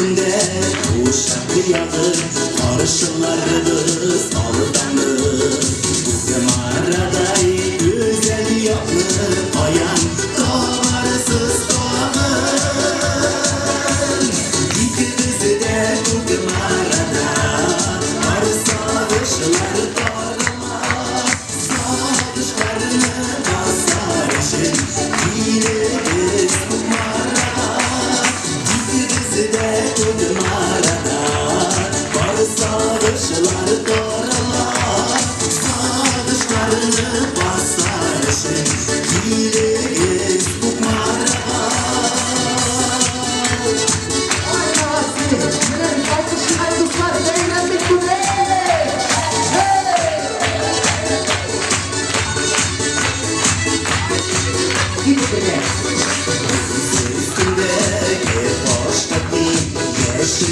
Өстендә учак ягып, каршыларбыз алданны. Кукмарадай гүзәл якны каян табарсыз тагын? Икебез дә Кукмарада, бар сагышлар тарала. Сагышларны басар өчен килегез Кукмарага. Икебез дә Кукмарада, бар сагышлар тарала. Сагышларны басар өчен килегез Кукмарага. Ай, молодцы! Менә бит алкышлыйк, дуслар, бәйрәм бит бүген! Hey! Киттек! Өстендәге башка яшел.